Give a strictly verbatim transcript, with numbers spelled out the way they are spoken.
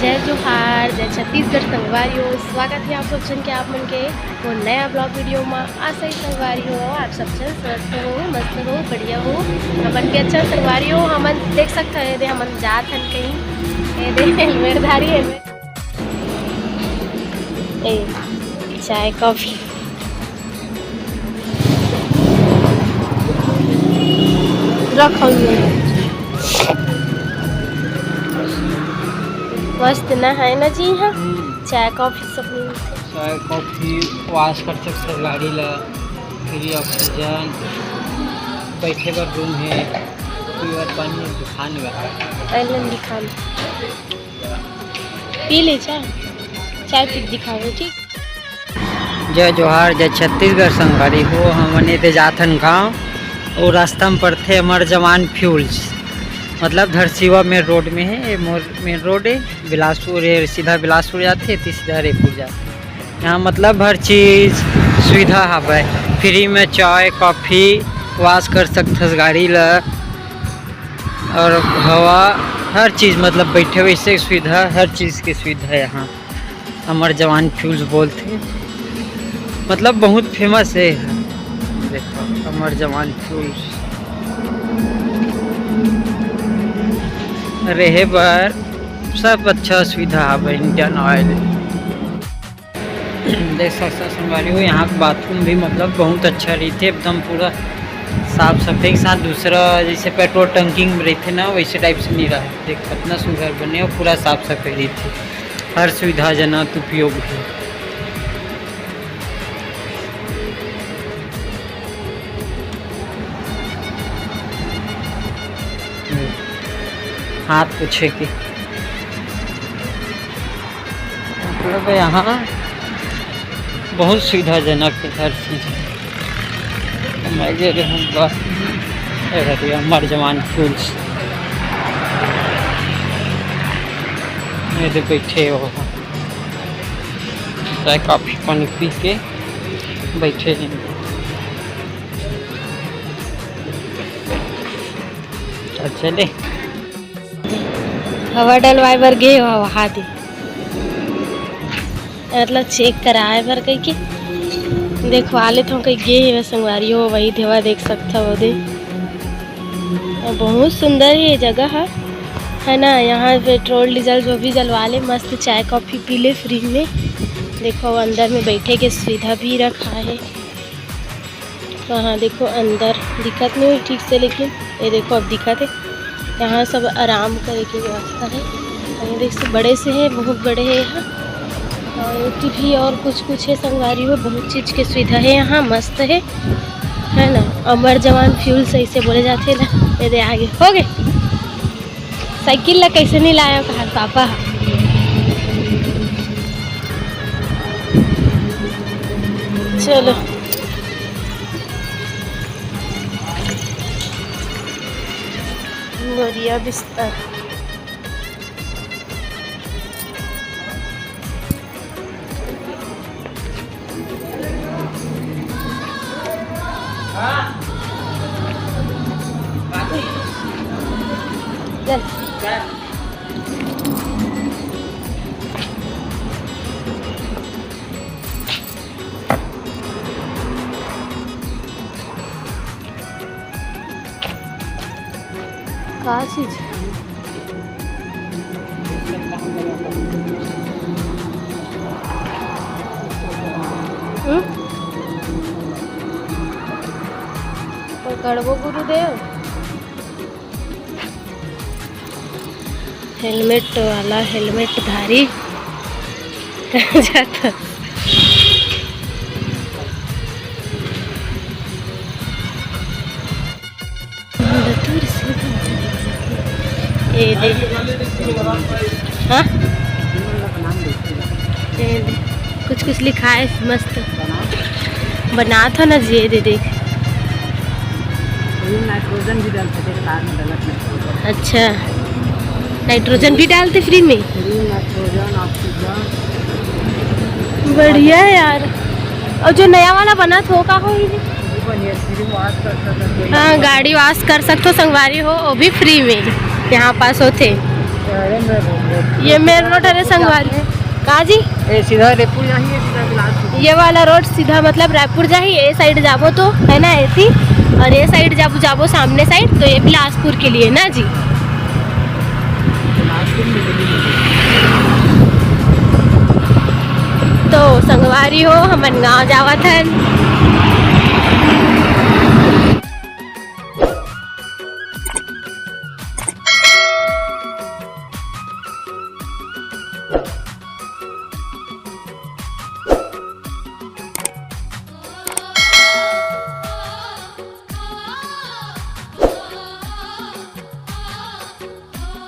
जय जोहार, जय छत्तीसगढ़ संगवारी हो। स्वागत है आप सब झन के, आप मन के वो नया ब्लॉग वीडियो में। आशा ही संगवारी हो, आप सब झन स्वस्थ हो, मस्त हो, बढ़िया हो। हमन के अच्छा संगवारी हो, हमन देख सकते हैं, दे हमन जात हन कहीं, ये दे हेलमेट धारी हेलमेट। ए, चाय कॉफी रखल है। मस्त ना है ना जी यहाँ? हम्म। चाय कॉफी सब मिलथे। चाय कॉफी, वॉश कर सकते हो गाड़ी ला, फ्री ऑक्सीजन, बैठे बर रूम है, पीबर पानी दिखान बर। पहले दिखान। पी ले चाय, चाय पी के दिखावे, ठीक। जय जोहार, जय छत्तीसगढ़ संगवारी हो। हमन एदे जाथन गाँव, और रास्ता में पड़थे अमर जवान फ्यूल्स, मतलब धरसीवा मेन रोड में है, ये मोर मेन रोड है, बिलासपुर है, सीधा बिलासपुर जाथे, एती सीधा रायपुर जाथे। यहाँ मतलब हर चीज सुविधा हवय, फ्री में चाय कॉफी, वॉश कर सकथस गाड़ी ला, और हवा, हर चीज मतलब बैठे वैसे सुविधा, हर चीज की सुविधा यहाँ। अमर जवान फ्यूल्स बोलथे, मतलब बहुत फेमस है। देखो अमर जवान फ्यूल्स, रहे बर सब अच्छा सुविधा हवे। इंडियन ऑयल देख सकथो संगवारी हो, यहाँ के बाथरूम भी मतलब बहुत अच्छा रहिथे, एकदम पूरा साफ सफाई के साथ। दूसरा जैसे पेट्रोल टंकी में रहिथे ना, वैसे टाइप से नहीं रहे। देख कितना सुंदर बने और पूरा साफ सफाई रहिथे, हर सुविधाजनक उपयोग है। हाथ पोछे के मतलब यहाँ बहुत सुविधाजनक है हर चीज। मैं जे रहूँ बस, ए हरे अमर जवान फ्यूल्स, ये दे बैठे हो, चाय कॉफी पानी पी के बैठे हैं। अच्छा ले, हवा डलवाए बर गे हो, हवा दे, मतलब चेक कराए बर कहिके देखवा लेत हूँ, कहीं गे हे संगवारी हो, वही देवा देख सकत हव ओदे। और बहुत सुंदर है ये जगह है, है ना। यहाँ पेट्रोल डीजल जो भी जलवा ले, मस्त चाय कॉफी पी ले फ्री में। देखो अंदर में बैठे के सुविधा भी रखा है। तो हाँ देखो अंदर दिखत नहीं हुई ठीक से, लेकिन ये देखो अब दिखत है। यहाँ सब आराम करे के व्यवस्था है। ये देख से बड़े से है, बहुत बड़े है यहाँ। और टीवी और कुछ कुछ है संगवारी हो, बहुत चीज के सुविधा है यहाँ, मस्त है, है ना। अमर जवान फ्यूल सही से बोले जाते ना। ये दे आगे हो गए। साइकिल ला कैसे नहीं लाया कहा पापा। चलो। बोरिया बिस्तर। चल। का चीज? हम्म? पकड़बो गुरुदेव। हेलमेट वाला हेलमेट धारी कहाँ जाता? ए दे। हाँ? ए दे। कुछ कुछ लिखा है मस्त। बनात हो ना जी, ये दे देख। नाइट्रोजन भी डाल सकते हैं, कार में गलत नाइट्रोजन। अच्छा, नाइट्रोजन भी डालते फ्री में? Free nitrogen, oxygen. बढ़िया है यार। और जो नया वाला बना थो का हो ही? वो बढ़िया, फ्री में वॉश कर सकते हो। हाँ, गाड़ी वॉश कर सकते हो संगवारी हो, वो भी फ्री में यहाँ पास होते। ये मेन रोड हरे संगवारी। का जी? ये सीधा रायपुर जाही, ये सीधा बिलासपुर। ये वाला रोड सीधा मतलब रायपुर जाही, ये साइड जाबो तो, है ना, ऐसी, और ये साइड जाबो, जाबो सामने साइड, तो ये बिलासपुर के लिए ना जी। तो संगवारी हो, हमन गाँव जावत हन।